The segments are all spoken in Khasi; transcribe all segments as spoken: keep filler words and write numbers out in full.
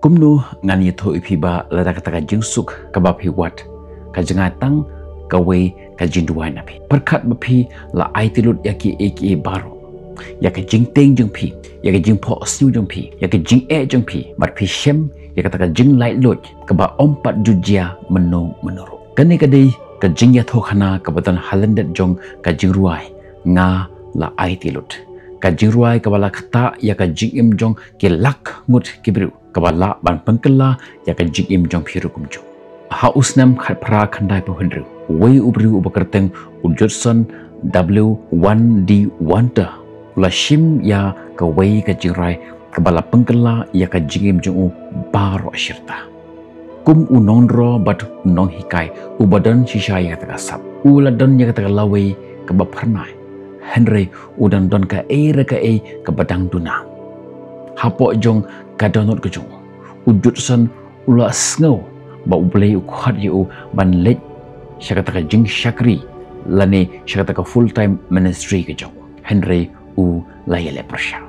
Kumno ngan ïathuh ïa phi ba lada kata ka jingsuk kaba phi wad ka jngai tang kawei ka jingduwai na phi? Pyrkhat ba phi la aiti lut ïa kiei kiei baroh, ïa ka jingtieng jong phi, ïa ka jingphohsniew jong phi, ïa ka jingeh jong phi, bad phi shem ïa kata ka jinglaitluid kaba ym pat ju jia mynno mynno ruh. Kane ka dei ka jingïathuhkhana kaba don ha lyndet jong ka jingrwai Nga La Aiti Lut, ka jingrwai kaba la ktah ïa ka jingim jong ki lak ngut ki briew, kaba lah ban pynkylla ïa ka jingim jong phi ruh kumjuh. Ha u snem khatphra khyndaiphew hynriew, uwei u briew uba kyrteng u Judson W one D Wanter u la shim ïa kawei ka jingrwai kaba la pynkylla ïa ka jingim jong u baroh shirta. Kum u nongdro bad u nonghikai uba don shisha ïa kata ka sap, u la don ïa kata ka lawei kaba phyrnai, hynrei u dang don kaei re kaei kaba dang duna. Hapoh jong ka dohnud ka jong u, u Judson u la sngew ba U Blei u khot ïa u ban leit sha kata ka jingshakri lane sha kata ka full time ministry ka jong u, hynrei u la ïaleh pyrshah.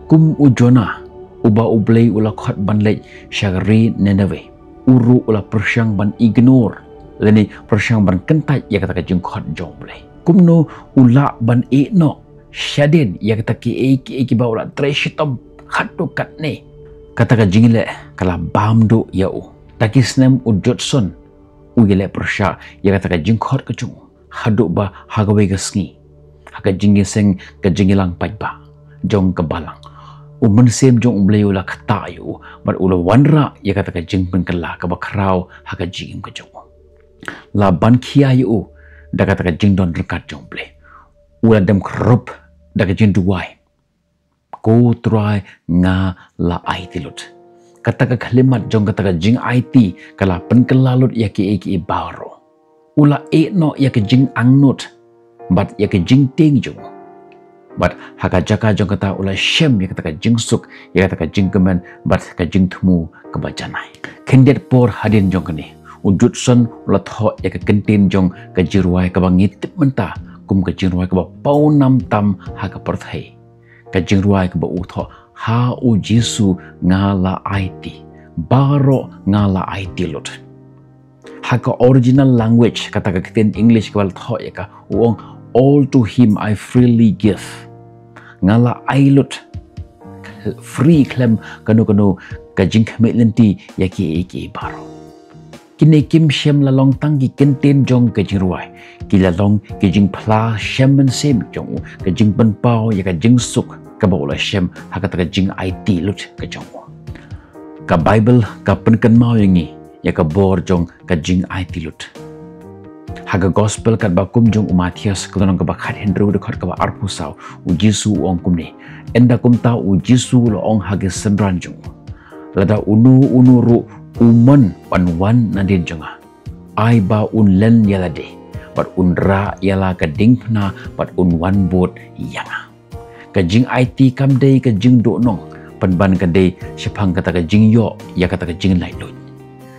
Kum u Jonah uba U Blei u la khot ban leit sha ka ri Nineveh, u ruh u la pyrshang ban ignore lane pyrshang ban kyntait ïa kata ka jingkhot jong U Blei. Kumno u lah ban ïeh noh shadien ïa kata kiei kiei kiba u la trei shitom katto katne? Kata ka jingïaleh ka la bam duh ïa u. Da ki snem u Judson u ïaleh pyrshah ïa kata ka jingkhot ka jong u, haduh ba ha kawei ka sngi, ha ka jingïaseng ka jingïalang paidbah jong ka balang, u Mynsiem jong U Blei u la ktah ïa u bad u la wanrah ïa kata ka jingpynkylla kaba khraw ha ka jingim ka jong u. La ban khia ïa u da kata ka jingdon ryngkat jong U Blei. U la dem khrup da ka jingduwai, Ko Trai, nga la aiti lut. Kata ka khyllipmat jong kata ka jingaiti ka la pynkylla lut ïa kiei kiei baroh. U la ïeh noh ïa ka jingangnud bad ïa ka jingtieng jong u. Bad ha ka jaka jong kata u la shem ïa kata ka jingsuk, ïa kata ka jingkmen bad ka jingthmu kaba janai. Khyndiat por hadien jong kane, u Judson u la thoh ïa ka kyntien jong ka jingrwai kaba ngi tip mynta kum ka jingrwai kaba pawnam tam ha ka pyrthei. Ka jingrwai kaba u thoh, Ha U Jisu nga la aiti, baroh nga la aiti lut. Ha ka original language, kata ka ktien English kaba la thoh ïa ka, u ong, All to Him I freely give. Nga la ai lut free khlem kano kano ka jingkhmih lynti ïa kiei kiei baroh. Kine kim shym la long tang ki kyntien jong ka jingrwai, ki la long ki jingphla shem mynsiem jong u, ka jingpynpaw ïa ka jingsuk kaba u la shem ha kata ka jingaiti lut ka jong u. Ka Baibl ka pynkynmaw ïa ngi ïa ka bor jong ka jingaiti lut. Ha ka Gospel katba kum jong u Mathaios, ka lynnong kaba khathynriew, dkhot kaba arphew saw, u Jisu u ong kumne: Ynda kumta u Jisu u la ong ha ki synran jong u: Lada uno uno ruh u mon ban wan nadien jong nga, ai ba un len ïa lade bad un rah ïa la ka diengphna bad un wan bud ïa nga. Ka jingaiti kam dei ka jingduhnong, pynban ka dei shaphang kata ka jingïoh ïa kata ka jinglaitluid.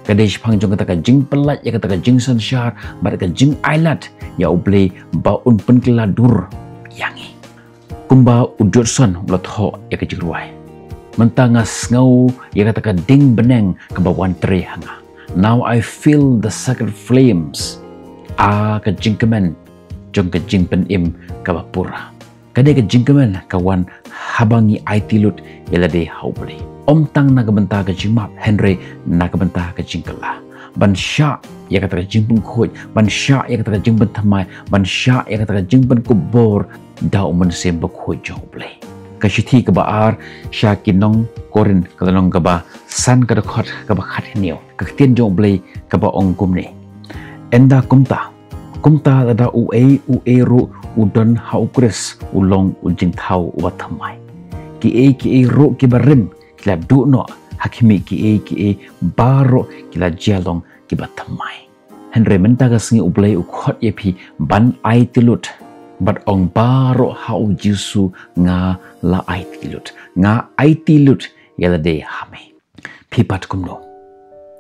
Ka dei shaphang jong kata ka jingpynlait ïa kata ka jingsynshar bad ka jingailad ïa U Blei ba un pynkylla dur ïa ngi. Kumba u Judson u la thoh ïa ka jingrwai: Mynta nga sngew ïa kata ka dieng bneng kaba wan trei ha nga. Now I feel the sacred flames. A ka jingkmen jong ka jingpynim kaba pura. Ka dei ka jingkmen ka wan haba ngi aiti lut ïa lade ha U Blei, ym tang na ka bynta ka jingmap, hynrei na ka bynta ka jingkylla, ban shah ïa kata ka jingpynkhuid, ban shah ïa kata ka jingpynthymmai, ban shah ïa kata ka jingpynkupbor da U Mynsiem Bakhuid jong U Blei. Ka shithi kaba ar sha ki nong Korinth, ka lynnong kaba san, ka dkhot kaba khathynñiew, ka ktien jong U Blei kaba ong kumne: Ynda kumta, kumta lada uei uei ruh u don ha U Khrist, u long u jingthaw uba thymmai. Kiei kiei ruh kiba rim ki la duh noh, ha khmih, kiei kiei baroh ki la jia long kiba thymmai. Hynrei mynta ka sngi U Blei u khot ïa phi ban aiti lut, bad ong baroh ha U Jisu: Nga la aiti lut, nga aiti lut ïa lade ha me. Phi pat kumno?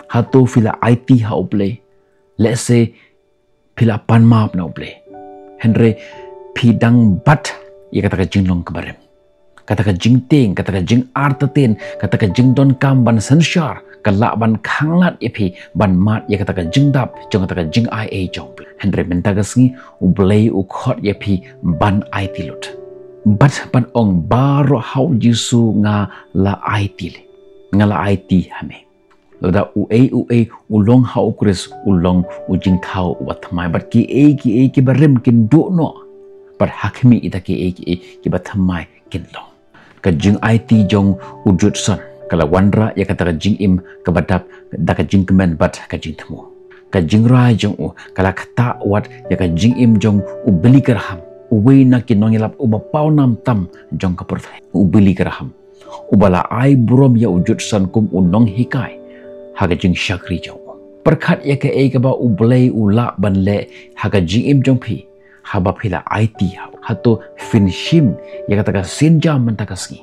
Hato phi la aiti ha U Blei? Lehse phi la pan map na U Blei, hynrei phi dang bat ïa kata ka jinglong kaba rim, kata ka jingtieng, kata ka jingartatien, kata ka jingdonkam ban synshar Ka lah ban khanglad ïa phi ban mad ïa kata ka jingdap jong kata ka jingai ei jong phi. Hynrei mynta ka sngi U Blei u khot ïa phi ban aiti lut. Bad ban ong baroh ha U Jisu nga la aiti leh. Nga la aiti ha me. Lada uei uei u long ha U Khrist u long u jingthaw uba thymmai bad kiei kiei kiba rim kin duh noh. Bad ha khmih ïa kita kiei kiei kiba thymmai kin long. Ka jingaiti jong u Judson ka la wanrah ïa kata ka jingim kaba dap da ka jingkmen bad ka jingthmu. Ka jingrai jong u ka la ktah wat ïa ka jingim jong u Billy Graham, uwei na ki nongïalap uba pawnam tam jong ka pyrthei. U Billy Graham uba la ai burom ïa u Judson kum u nonghikai ha ka jingshakri jong u. Pyrkhat ïa kaei kaba U Blei u lah ban leh ha ka jingim jong phi haba phi la aiti ha u. Hato phin shim ïa kata ka sienjam mynta ka sngi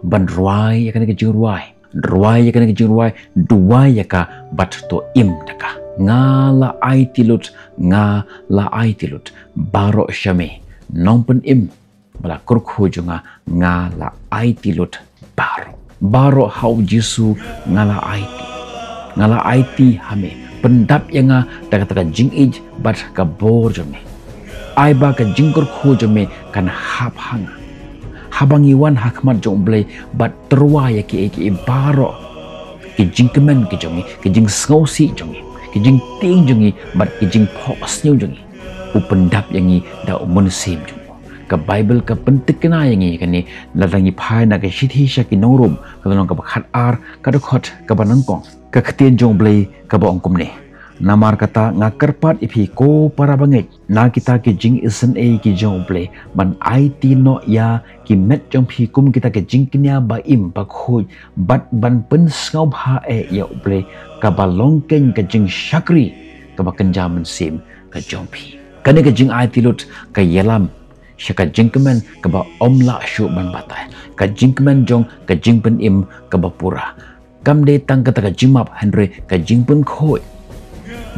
ban rwai ïa kane ka jingrwai, rwai ïa kane ka jingrwai, duwai ïa ka bad to im da ka. Nga la aiti lut, nga la aiti lut. Baroh sha me, Nongpynim ba la kyrkhu jong nga, nga la aiti lut baroh. Baroh ha U Jisu nga la aiti. Nga la aiti ha me. Pyndap ïa nga da kata ka jingïeit bad ka bor jong me. Ai ba ka jingkyrkhu jong me kan hap ha nga. Haba ngi wan ha khmat jong U Blei bad tyrwa ïa kiei kiei baroh, ki jingkmen ki jong ngi, ki jingsngewsih jong ngi, ki jingtieng jong ngi bad ki jingphohsniew jong ngi, u pyndap ïa ngi da U Mynsiem jong u. Ka Baibl ka pyntikna ïa ngi ïa kane lada ngi phai na ka shithi sha ki nong Rom, ka lynnong kaba khatar, ka dkhot kaba nyngkong. Ka ktien jong U Blei kaba ong kumne: Namar kata nga kyrpad ïa phi ko para bangeit, na kita ki jingisynei ki jong U Blei, ban aiti noh ïa ki met jong phi kum kita ki jingkñia ba im ba khuid, bad ban pynsngewbha eh ïa U Blei kaba long keiñ ka jingshakri kaba kynja mynsiem ka jong phi. Kane ka jingaiti lut ka ïalam sha ka jingkmen kaba ym lah shuh ban batai, ka jingkmen jong ka jingpynim kaba pura. Kam dei tang kata ka jingmap hynrei ka jingpynkhuid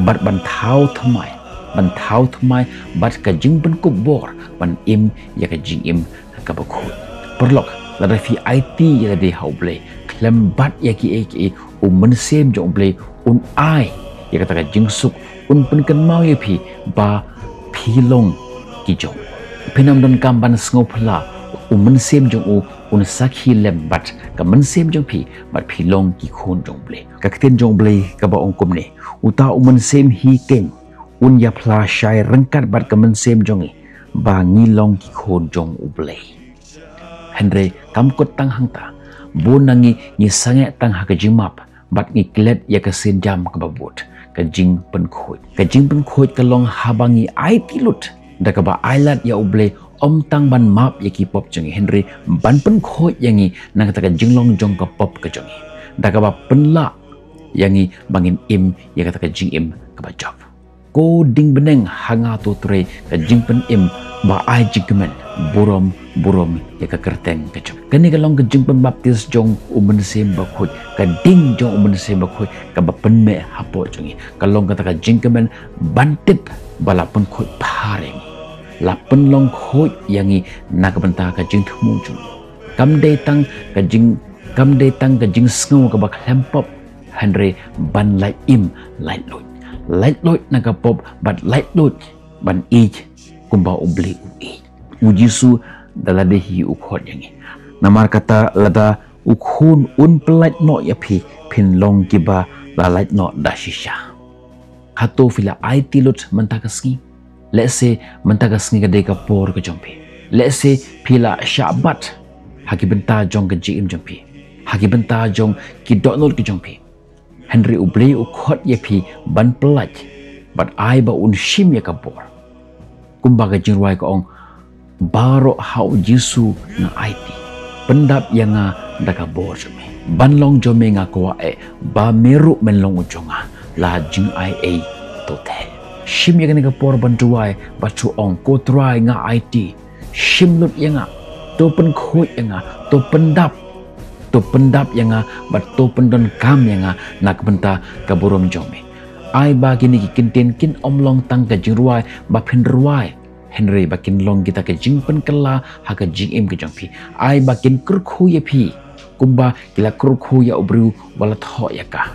bad ban thaw thymmai, ban thaw thymmai bad ka jingpynkup bor ban im ïa ka jingim kaba khuid. Paralok, lada phi aiti ïa lade ha U Blei khlem bat ïa kiei kiei, U Mynsiem jong U Blei un ai ïa kata ka jingsuk, un pynkynmaw ïa phi ba phi long ki jong u. Phin ym donkam ban sngewphylla, U Mynsiem jong u un sakhi lem bad ka mynsiem jong phi ba phi long ki khun jong U Blei. Ka ktien jong U Blei kaba ong kumne: Uta U Mynsiem hi keiñ un ïaphylla shai ryngkat bad ka mynsiem jong ngi ba ngi long ki khun jong U Blei. Hynrei kam kut tang hangta, bun na ngi ngi sangeh tang ha ka jingmap bad ngi klet ïa ka sienjam kaba bud, ka jingpynkhuid. Ka jingpynkhuid ka long haba ngi aiti lut da kaba ailad ïa U Blei ym tang ban map ïa ki pop jong ngi hynrei ban pynkhuid ïa ngi na kata ka jinglong jong ka pop ka jong ngi, da kaba pynlah ïa ngi ba ngin im ïa kata ka jingim kaba jop. Ko ding bneng, ha nga to trei ka jingpynim ba ai jingkmen, burom burom ïa ka kyrteng ka jong. Kane ka long ka jingpynbaptis jong U Mynsiem Bakhuid, ka ding jong U Mynsiem Bakhuid kaba pynmih hapoh jong ngi. Ka long kata ka jingkmen ban tip ba la pynkhuid phar ïa ngi, la pynlong khuid ïa ngi na ka bynta ka jingthmu jong ngi. Kam dei tang ka jing, kam dei tang ka jingsngew kaba khlem pop, hynrei ban lait im, lait luid, lait luid na ka pop bad lait luid ban ïeit kumba U Blei u ïeit. U Jisu da lade hi u khot ïa ngi. Namar kata lada U Khun un pyllait noh ïa phi, phin long kiba la lait noh da shisha. Hato phi la aiti lut mynta ka sngi? Lehse mynta ka sngi ka dei ka por ka jong phi. Lehse phi la shah bat ha ki bynta jong ka jingim jong phi, ha ki bynta jong ki dohnud ka jong phi. Hynrei U Blei u khot ïa phi ban pyllait bad ai ba un shim ïa ka bor. Kumba ka jingrwai ka ong, baroh ha U Jisu nga aiti. Pyndap ïa nga da ka bor jong me. Ban long jong me nga kwah eh, ba me ruh men long u jong nga, la jingai ei to theh. Shim ïa kane ka por ban duwai bad to ong, ko Trai nga aiti. Shim lut ïa nga. To pynkhuid ïa nga. To pyndap. To pyndap ïa nga bad to pyndonkam ïa nga na ka bynta ka burom jong me. Ai ba kine ki kyntien kin ym long tang ka jingrwai ba phin rwai, hynrei ba kin long kita ka jingpynkylla ha ka jingim ka jong phi. Ai ba kin kyrkhu ïa phi kumba ki la kyrkhu ïa u briew ba la thoh ïa ka.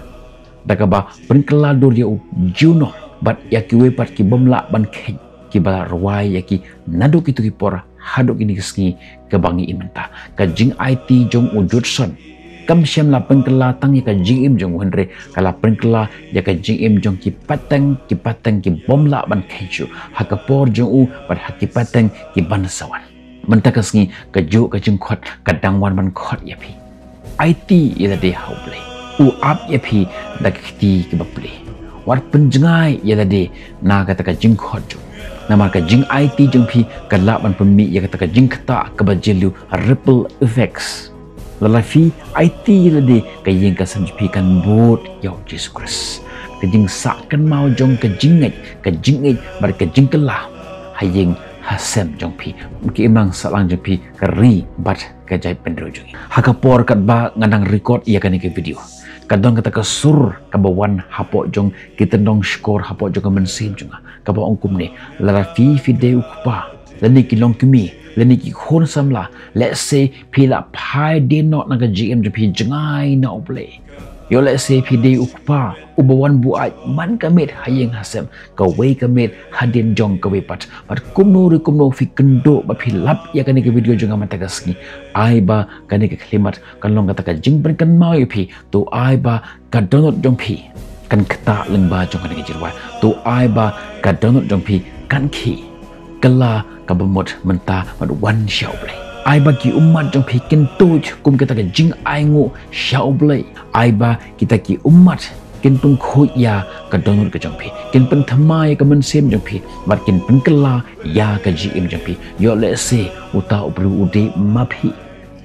Da kaba pynkylla dur ïa u junom bad ïa kiwei pat ki bym lah ban kheit, kiba la rwai ïa ki naduh kito ki por haduh kine ki sngi kaba ngi im mynta. Ka jingaiti jong u Judson kam shym la pynkylla tang ïa ka jingim jong u, hynrei ka la pynkylla ïa ka jingim jong ki pateng, ki pateng ki bym lah ban khein shuh ha ka por jong u bad ha ki pateng ki ban sa wan. Mynta ka sngi kajuh ka jingkhot ka dang wan ban khot ïa phi. Aiti ïa lade ha U Blei. U ap ïa phi da ka kti kaba plie. Wat pynjngai ïa lade na kata ka jingkhot jong u. Namar ka jingaiti jong phi ka lah ban pynmih ïa kata ka jingktah kaba jylliew, ripple effects. Lada phi aiti ïa lade, ka ïing ka sem jong phi kan bud ïa U Jisu Khrist. Ka jingsah kynmaw jong ka jingngeit, ka jingïeit bad ka jingkylla ha ïing ha sem jong phi, ki imlang sahlang jong phi, ka ri bad ka jaitbynriew jong ngi. Ha ka por katba nga dang record ïa kane ka video, ka don kata ka sur kaba wan hapoh jong ki tyndong shkor, hapoh jong ka mynsiem jong nga, kaba ong kumne: lada phi, phi dei u kpa, lane ki longkmie, lane ki khun samla, lehse phi la phai dien noh na ka jingim jong phi, jngai na U Blei. Ïoh lehse phi dei u kpa uba wan buaid man ka miet ha ïing ha sem, kawei ka miet hadien jong kawei pat. Bad kumno re kumno, phi kynduh ba phi lap ïa kane ka video jong nga mynta ka sngi, ai ba kane ka khyllipmat kan long kata ka jingpynkynmaw ïa phi. To ai ba ka dohnud jong phi kan ktah lyngba jong kane ka jingrwai. To ai ba ka dohnud jong phi kan khih. Kylla kaba mut mynta bad wan sha U Blei. Ai ba ki ummat jong phi kin tuid kum kita ka jingainguh sha U Blei. Ai ba kita ki ummat kin pynkhuid ïa ka dohnud ka jong phi, kin pynthymmai ïa ka mynsiem jong phi bad kin pynkylla ïa ka jingim jong phi. Ïoh lehse uta u briew u dei ma phi.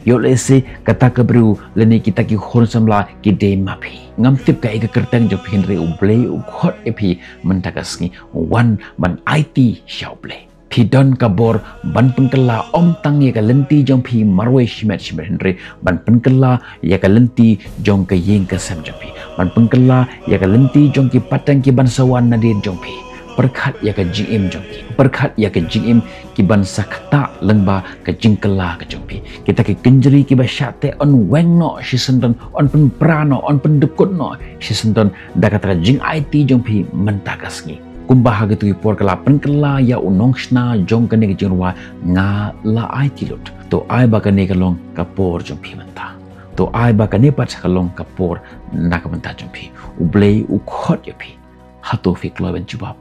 Ïoh lehse kata ka briew lane kita ki khun samla ki dei ma phi. Ngam tip kaei ka kyrteng jong phi, hynrei U Blei u khot ïa phi mynta ka sngi. Wan ban aiti sha U Blei. Phi don ka bor ban pynkylla ym tang ïa ka lynti jong phi marwei shimet shimet, hynrei ban pynkylla ïa ka lynti jong ka ïing ka sem jong phi, ban pynkylla ïa ka lynti jong ki pateng ki ban sa wan nadien jong phi. Pyrkhat ïa ka jingim jong ki, pyrkhat ïa ka jingim ki ban sa ktah lyngba ka jingkylla ka jong phi. Kita ki kynjri kiba shah teh yn weng noh shisyndon, yn pynpra noh, yn pyndykut noh shisyndon da kata ka jingaiti jong phi mynta ka sngi. Kumba ha kito ki por ka la pynkylla ïa u nongshna jong kane ka jingrwai, nga la aiti lut. To ai ba kane ka long ka por jong phi mynta. To ai ba kane pat ka long ka por na ka bynta jong phi. U Blei u khot ïa phi. Hato phi kloi ban jubab?